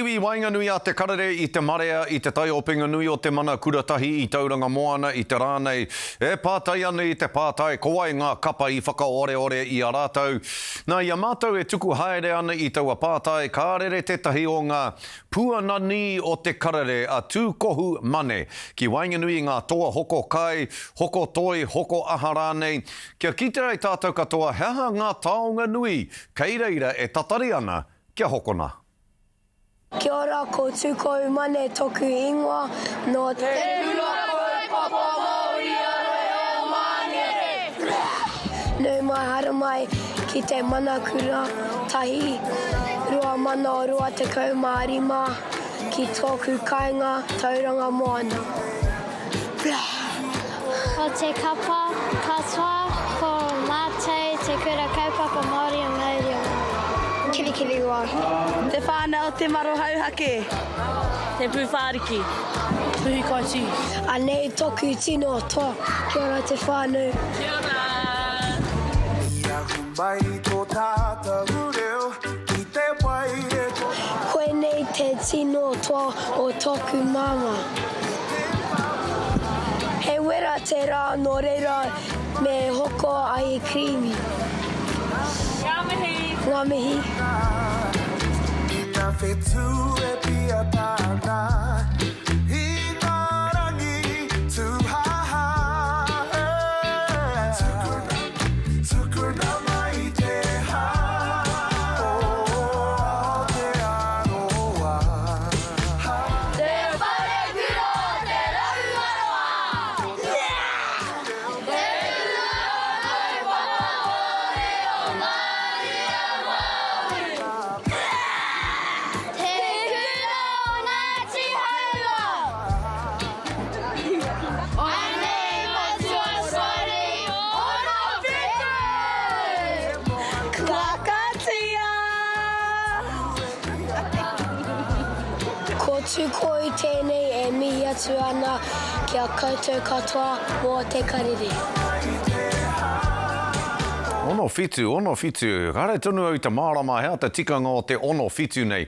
I waenganui a Te Karere i te marea i te taiopenga nui o te mana kura tahi i Tauranga Moana i te rā nei, e pātai ana i te pātai ko wai ngā kapa i whakaoreore i a rātou. Nā, i a mātou e tuku haere ana i taua pātai, ka rere tētahi o ngā puananī o Te Karere a Tūkohu Mane ki waenganui i ngā toa hoko kai, hoko toi, hoko aha rānei, kia kite ai tātou katoa he aha ngā taonga nui kei reira e tatari ana kia hokona. Kia ora, ko Tukohu Mane toku ingoa, no Te Kura Kaupapa Maori a Rohe o Mangere. Nau mai haramai ki te Mana Kura Tahi 2025 ki toku kainga Tauranga Moana. Ko te kapa katoa ko mātou Te Kura Kaupapa Māori o Mauriora. Kirikiriroa. Te whānau o Te Maro Hauhake. Te Pūwhāriki. Puhikaiti. Anei toku tino toa. Kia ora te whanau. Kia ora. I ahu mai tō tātou reo ki te wai e ko. Koinei te tino toa o toku māmā. He wera te rā nō reira me hoko ahi kirīmi. Ngā mihi! Ngā mihi! I ngā whetū e piata ana, i ngā rangi tūhāhā, e. Tukuna, tukuna mai te hā o Aotearoa. Te Wharekura o Te Rauaroa! Te Kura Kaupapa Māori o Maria Māui! Te Kura o Ngāti Hauā! Anei Matua Scotty 67! Kakatia! Ko Tukoi tēnei e mihi atu ana ki a koutou katoa mō te karere. 67, 67, Kāre tonu au i te mārama he aha te tikanga o te 67 nei.